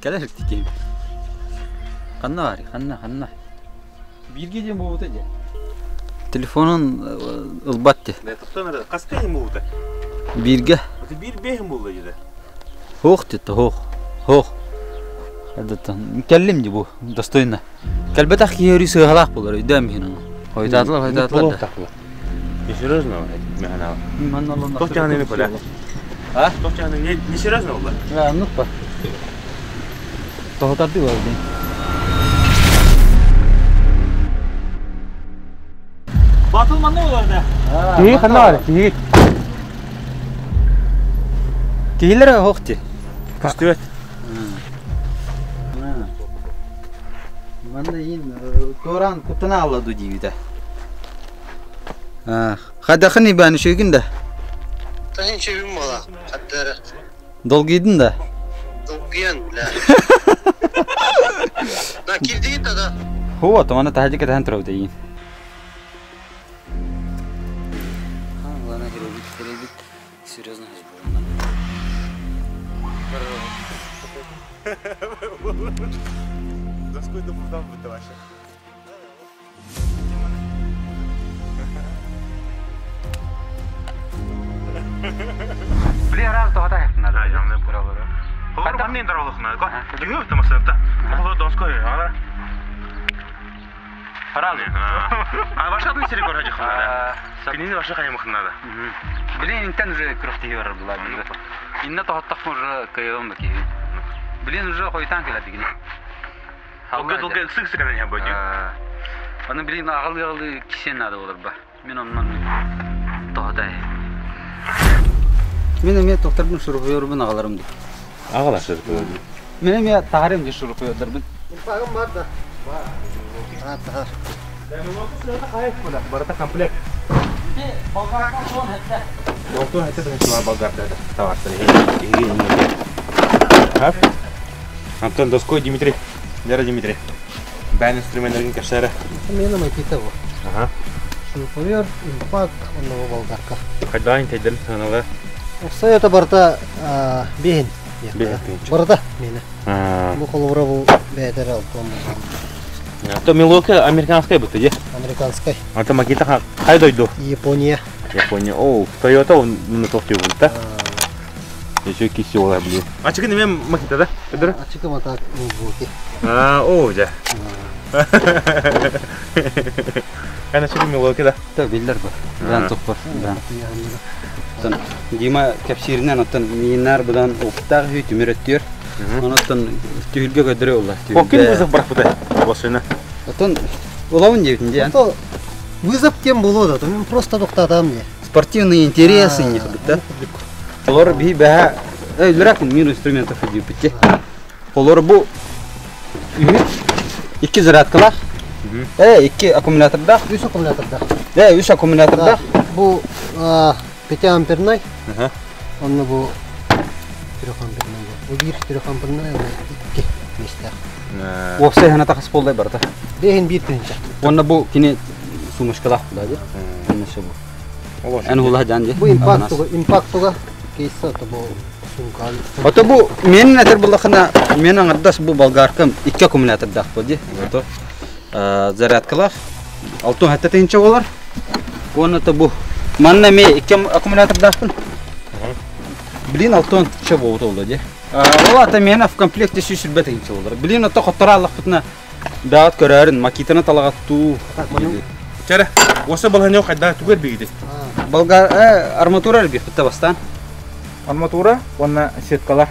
Кэлэр тикиим. Ханна баар? Ханна, ханна? Бииргэ диэн буолбута дии. Телефонун ылбат дии. Хас киһи буолбута? Бииргэ. Биир бэһин буолла дии. Хоох дии, хоох. Хоох. Кэллим дии бу, достойно. Кэлбэтэх киһи өрүү сыаһалаах буолар, өйдөөн биһин ону. Хойутаатылар, хойутаатылар да. Не серьезно, Тоқтяны не А? Тоқтяны не, не серьезно было? А, ну па. Тоһутарды бар дии. Батыл манна болар да. Киһи ханна бар? Киһи. Киһилэр оһох ти. Көстүбэт. Манна иин туораан куттана алла ду диибитэ. Хайдахын ибаан үчүгүн да? Тахин үчүгүн буола, хаддара. Долгуйдун да? Долгуйан, бля. Да, кирдигит да. Хуа, томана таһдьы кэтэһэн турабыт эйиин. Серьезно За сколько там будет вообще? Били араас тоҕото айахтынар. Олор маннын даралыхна. Дүйүө тамасында. Оҕолор доской ала. Парал. А ваша одна серия көрө жахнада. Кинини ваша хайымахнада. Блин, интен уже күрөхтиһи барар була. Инна тоһоттохпун уже кыайыам да киһи. Блин, уже хойутаан кэлэр дигини. Долга долга сык сыканан я бодю. Аны блин аҕалы аҕалы кисиэн наада болар ба. Мин оннон тоһотай. Мин эмиэ тохторбун шурупуйорбун аҕаларым дии. Аҕала шурупуйорбун. Мин эмиэ таһарым дии шурупуйордарбын. Импагым бар да. Бар. Тахар. Барыта комплект. Болту хәтта болгарда товар. Антон Доской Дмитрий. Лера Дмитрий. Бән инструментлерин кәшәре. Мені макита бу. Ага. Шуруповер, импакт, онного болгарка. Хайдаан тәйден санала. Офсайта барта бехин. Бехин. Барта мені. Бу холовра бу бәйтер алтон. То милока американская бу тиде. Американская. А то макита хай дойду. Япония. Япония. О, Toyota он на тофте да? Еще киси ола, блин. А чего не макита, да? А чего матак милоки? А, о, да. Ана чего милоки, да? Да, биллер бар. Бдан тух бар. Да. Дима кәпсиринен оттон мииннар будан оптаах ү түмүрөттүөр. Онотон түһүлгэ көдөрө улла. Окин вызов бар будай. Босына. Оттон улавын диэбитин диэн. Вызов кем болот, а то мен просто тоқтатам не. Спортивные интересы не да? Олор би бэһэ өлөрөк мир инструментов диэбитте. Олор бу икки зарядкалаах. Икки аккумулятордаах. Үс аккумулятордаах. Үс аккумулятордаах. Бу 5 амперный. Онно бу 3 амперный. Бу 1 3 амперный, 2 местах. Уопсай хана тахас болдай барда. Бехин бир тыһынча. Онна бу кини сумочкалаах була ди. Онна ше бу. Эн хула жан ди. Бу импактуга, импактуга кейса то бу сумка. Ото бу мен этер буллахына мен аңардас бу болгаркам икки аккумулятордаах бу ди. Ото зарядкалаах. Алтын хатта тыһынча болар. Онна то бу манна ме икки аккумулятордаахпын. Блин, алтын че болот олду ди. Ол ата мена в комплекте сүүсүрбэ тыһынча болар. Блин, ото хоттора аллахпытына даат көрөрүн, макитаны талаҕаттуу. Чара, осы балханё хайда түгел бигиди. Болгар арматура эрбиэхпитте бастаан. Арматура, онна сеткалар.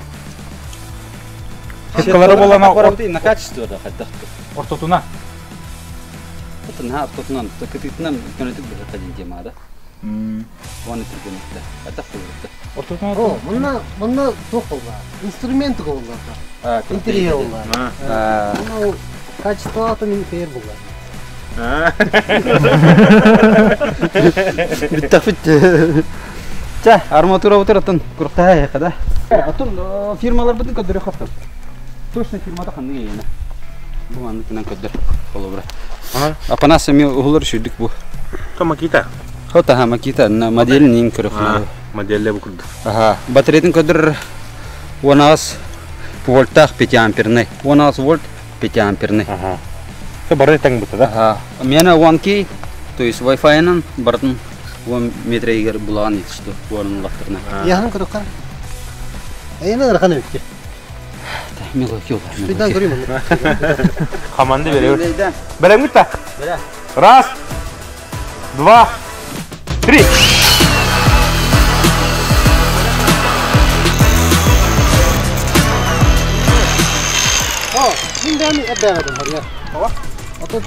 Сеткалары болана на качество да хайдах. ортотуна. Отун ха ортотунан кытытынан көнөтүк бир хадин темада. Оны түргөнүктө. Хайдах болот. Ортотуна. О, мына мына туох болла. Инструмент болла. Интерьер болла. Мына качество аты мен фейер болла. Биттафит. Ча, арматура утыратын куртая када. Отун фирмалар бүтүн көдөрө хаптан. Точно фирмада ханны ене. Бу аны кынан көдөр холобра. Апанас ми ухулар шүдүк бу. То макита. Хота ха макита на модель нин көрөхнө. Модель бу курду. Аха, батареятын көдөр 10 Вольтах 5 амперный. 16 вольт 5 амперный. Ага. Це бары таң быта да? Ага. Мена 1К, то есть Wi-Fi-нан бартын 10 метр егер булаған етішті орын лақтырына. Яһын көрөккә. Эйна рахан өтте. Мелокий Суйдан олар. көрейм оны. Команда беребит. Берем гитта. Бере. Раз, два, три. О, мин дәми әбәдем бар я. Ата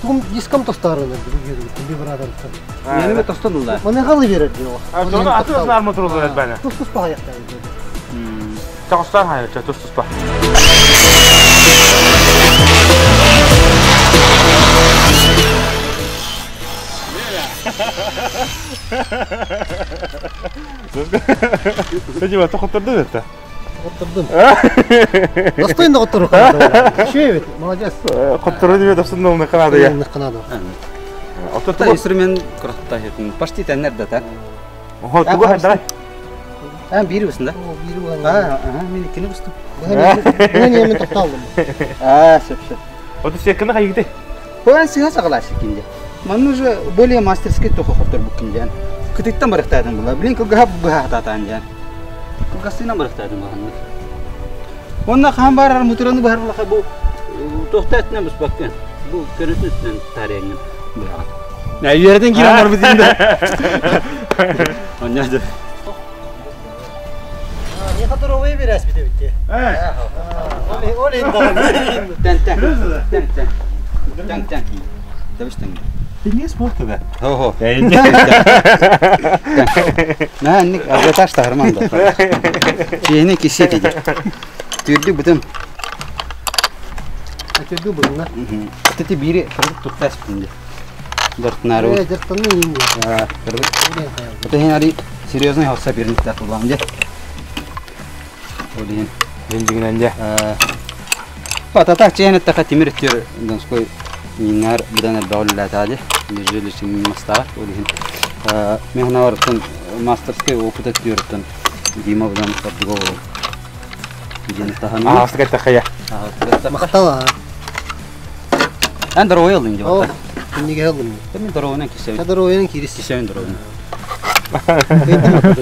тугум дискам тостарын вибратор. Менеме тостон да. Маны халы берер дио. А что аты арматура берет бәне. Тус тус паякта. Чагыстар хайыр, тус тус па. Спасибо, то хотырды это. Оттырдым. Достойно оттыру канады. Шөй бит, молодец. Хотырды деп достойно оны канады я. Канады. Ото Та инструмент кротта хетин. Почти тәннер да так. Охо, туга хайдар. А, бири бусун да? О, бири булган. А, ага, мен икини бустум. Буга немен токталдым. А, сөп сөп. Ото секini хайгыты. Коян сыга сагалаш кинде. Манны уже более мастерский тоха хоттор бу кинде. Кытыктан барыктадым була. Блин, кылга бу татан жан. Кылгасына барыктадым була. Онна хан барар мутураны бар була бу тохтатна бус баккан. Бу көрөтүнөн тарыйын була. На yerden giren var bizim de. Оня да. Не хатыровый берәс бит бит. Оле, оле инде. Тен тен. Тен тен. Тен тен. Табыштан. Ты не спорт да. Хо хо. На ник ажиотаж тахарман да. Чейни кисе диди. Түрдү бүтүн. Атырды буна. Тети бири кырдык туктас бүтүн. Дортнары. Э, жактаны инде. Кырдык. Это хин серьезный хавса бирник да кылган же. Олин. Жинжигинен же. Патата чейни така тимир төр донской минар будан баулла тади. Нежели син мастар олин. Мен ханавартын мастерской опыт төртөн Дима будан кырдык болот. Ден тахан. А, астыга тахая. Мактала. Эн дорогой алдың деп О, атта. иннеге алдым. Мен дорогойнан кисебин. Кадыр кирис. Кисебин дорогойнан.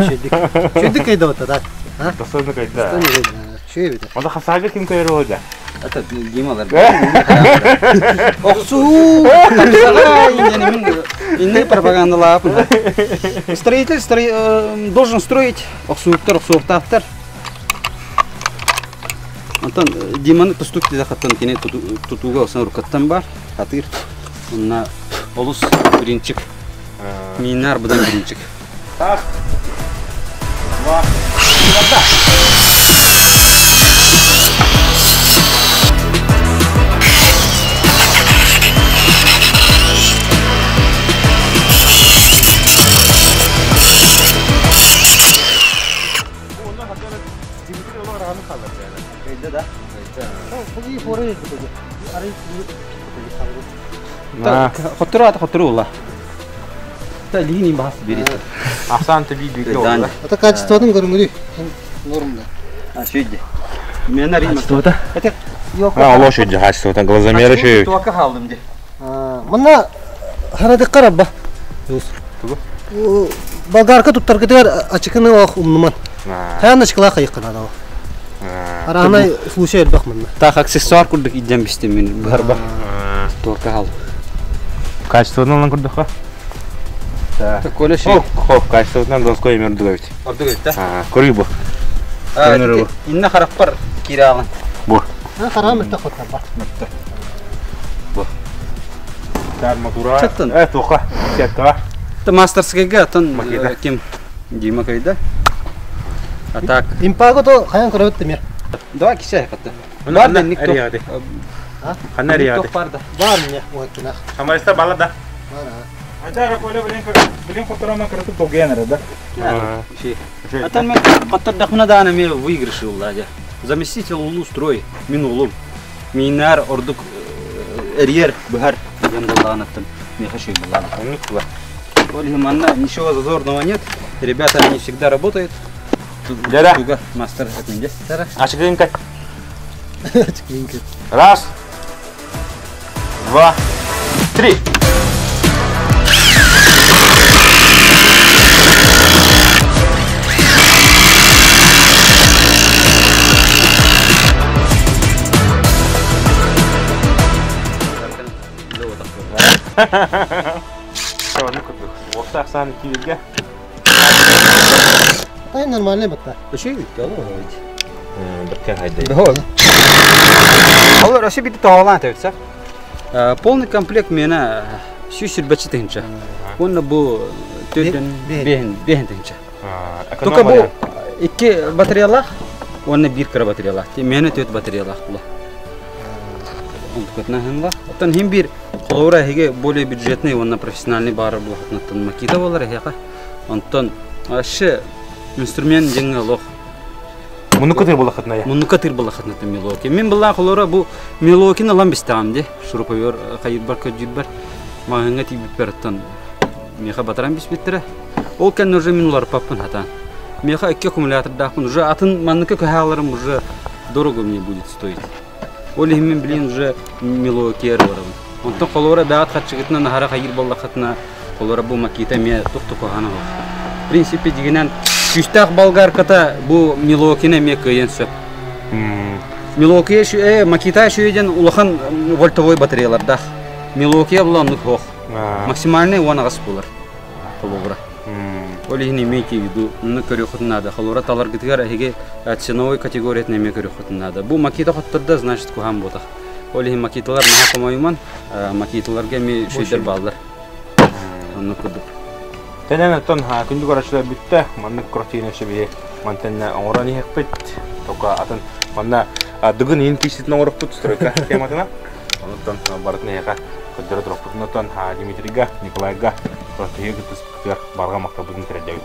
Шөйдик. Шөйдик кайда бата да. Достойно кайда. Шөй бит. Онда хасага ким көйөр болду? Это Дималар. Оксу! Инне пропагандалап. Строитель должен строить. Оксууктар, оксууктаактар. Антон Диманы тустук диде хаттан кене тутуга осан рукаттан бар. Хатыр. Онна олус биринчик. Минар будан биринчик. Раз. Два. Хотуру ата хотуру ула. Та линии бас берет. Асан ты би би Дан. Ата качестводан көрүнгү. Нормда. А шүйде. Мен арим. Качествода? Это А, лошадь качестводан глазомер еще. Туака халдым де. Мына харадык карабба. Болгарка туттар ачыкыны ох умнуман. Хаян ачкыла кайыккан ада. Арана случай элбах мына. Так аксессуар курдук идем бисте мен барба. Туака хал. Качестводан лан курдук. Так коля шүй. Хоп, хоп, качестводан донской мер дугавит. Ордук да. А, көрүй бу. Инна хараппар киралан. Бу. Харам это хотта бар. Арматура. Чаттын. Э, тоха. Сетка. Та мастерскийга тон Макета. ким Дима кайда. А так. Импаго то хаян көрөт мер. Давай кисе хатта. Бар Бар да ник Ариады. Хана ариады. Бар да. Бар мне ой кына. Хамариста бала да. Бар. Ачара коля блин блин хотурама кырытып толгуян да. Ши. Атан мен каттар дахмына да мен выигрыш улла жа. Заместитель улу строй мин улум. Минар ордук эрьер бухар ямдалланаттым. Мехаши буллана. Ольга Манна, ничего зазорного нет. Ребята, они всегда работают. Дяда. Туга, мастер, это не Ачыгын кай. Раз, два, три. Уопса ахсаан кииргэ. Тай нормальный батта. Үчүгэй ол. Бэккэ хайдай. Ол өссө биир тоҕолаан тэбитсэ. Полный комплект миэнэ 120 тыһыынча. Уонна бу төрдөн бэһин бэһин тыһыынча. Только бу икки батареялаах уонна биир кыра батареялаах. Миэнэ төрт батареялаах була. Онтукатына хынла. Оттон хим биир холобура эһиги более бюджетный уонна профессиональный баар буолахтан макита болар эһиэхэ. Онтон вообще инструмент дьиҥ олох Муннукка тыр булахытна я. Муннукка тыр булахытна Милоки. Мин буллаах олора бу Милокин ылан бистаҕым ди. Шуруповер хайырбар көдьүрбэр маһыҥҥа тиийбиппэр миэхэ батаран биспиттэрэ. Ол кэннэ уже мин уларыппаппын хатаан. Миэхэ икки аккумулятордаахпын уже атын манныкка көһааларым уже дорого мне будет стоить. Ол иһин мин билин уже Милокиер барабын. Онтон холуора бэҕэт хаччыгытынан аһара хайыр буоллаххытына холуора бу Макита эмиэ тух куһаҕана суох. В принципе дьигинэн күүстээх болгарката бу Милокина эмиэ кыайан сөп. Милокия Макита шүйе диэн улахан вольтовой батареялардаах. Милокия була оннук суох. Максимальный 10 аҕыс буолар холобура. Ол иһин имейте в виду, онно көрүөххүтүн наада. Холобура таларгытыгар эһиги ценовой категориятын эмиэ көрүөххүтүн наада. Бу Макита хоттордо, значит куһаан буотах. Ол иһин Макиталар наһаа хомойуман, Макиталарга эмиэ үчүгэйдэр бааллар. Оннук курдук. Тэнэн оттон күндү көрөөччүлэр бүттэ. Маннык квартираны сөбүһэ мантан оҥорон иһэхпит. Только атын манна дыгын иин кииситин оҥорохпут стройка тематына. Онуттан барытын эһиэхэ көрдөрө турохпутун оттон Дмитрийга, Николайга квартиры кыттыспытыгар барҕа махталбытын тириэрдэбит.